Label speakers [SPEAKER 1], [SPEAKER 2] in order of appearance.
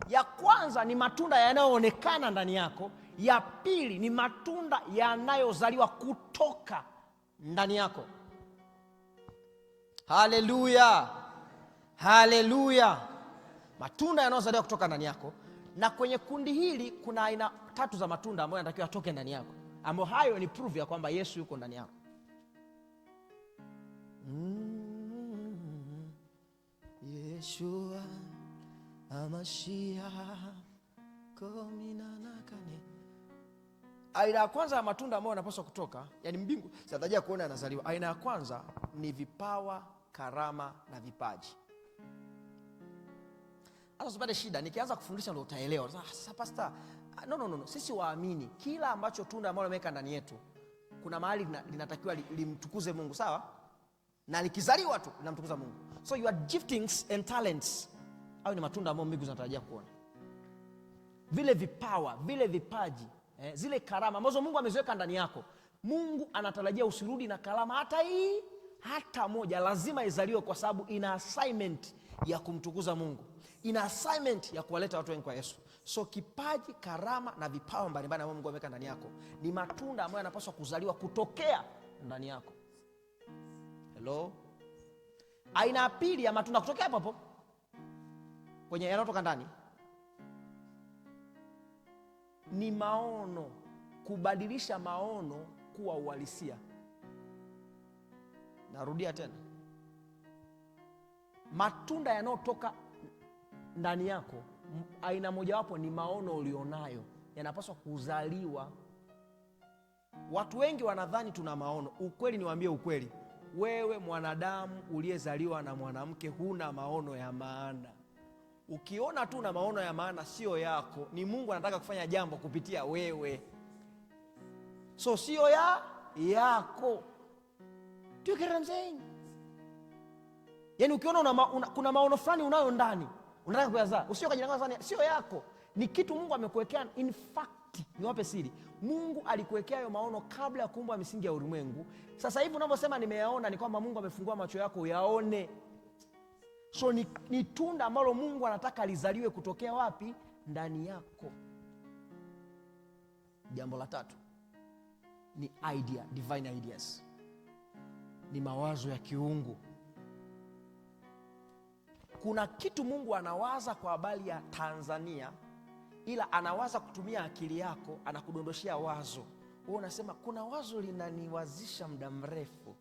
[SPEAKER 1] Ya kwanza ni matunda yanayoonekana ndani yako, ya pili ni matunda yanayozaliwa kutoka ndani yako. Haleluya, haleluya! Matunda yanayozaliwa kutoka ndani yako. Na kwenye kundi hili kuna aina tatu za matunda ambayo yanatakiwa yatoke ndani yako, ambayo hayo ni proof ya kwamba Yesu yuko ndani yako. Yeshua Amashia kominanakane. Aina ya kwanza ya matunda ambayo yanapaswa kutoka, yani mbingu zinatarajia kuona yanazaliwa. Aina ya kwanza ni vipawa, karama na vipaji. Sasa usipate shida, nikianza kufundisha ndio utaelewa. Sasa pastor, no, no, no, no. Sisi waamini kila ambacho tunda ambalo ameweka ndani yetu kuna mahali linatakiwa limtukuze Mungu, sawa? Na likizaliwa tu linamtukuza Mungu. So your giftings and talents, au ni matunda ambayo mbingu zinatarajia kuona. Vile vipawa, vile vipaji, zile karama ambazo Mungu ameziweka ndani yako. Mungu anatarajia usirudi na karama hata hii hata moja, lazima izaliwe kwa sababu ina assignment ya kumtukuza Mungu, ina assignment ya kuwaleta watu wengi kwa Yesu. So kipaji, karama na vipawa mbalimbali ambavyo Mungu ameweka ndani yako ni matunda ambayo yanapaswa kuzaliwa kutokea ndani yako. Hello? Aina ya pili ya matunda kutokea hapo hapo kwenye yanayotoka ndani ni maono, kubadilisha maono kuwa uhalisia. Narudia tena, matunda yanayotoka ndani yako, aina mojawapo ni maono ulionayo, yanapaswa kuzaliwa. Watu wengi wanadhani tuna maono. Ukweli niwaambie ukweli, wewe mwanadamu uliyezaliwa na mwanamke huna maono ya maana. Ukiona tu na maono ya maana, sio yako, ni Mungu anataka kufanya jambo kupitia wewe, so sio ya yako. Do you get what I'm saying? Yaani ukiona kuna maono fulani unayo ndani unataka kuyazaa, usio kajidanganya sana, sio yako, ni kitu Mungu amekuwekea. In fact, niwape siri, Mungu alikuwekea hayo maono kabla ya kuumbwa misingi ya ulimwengu. Sasa hivi unavyosema nimeyaona, ni kwamba Mungu amefungua macho yako uyaone. So ni tunda ambalo Mungu anataka lizaliwe kutokea wapi? Ndani yako. Jambo la tatu ni idea, divine ideas, ni mawazo ya kiungu. Kuna kitu Mungu anawaza kwa habari ya Tanzania, ila anawaza kutumia akili yako, anakudondoshea wazo. Wewe unasema kuna wazo linaniwazisha muda mrefu.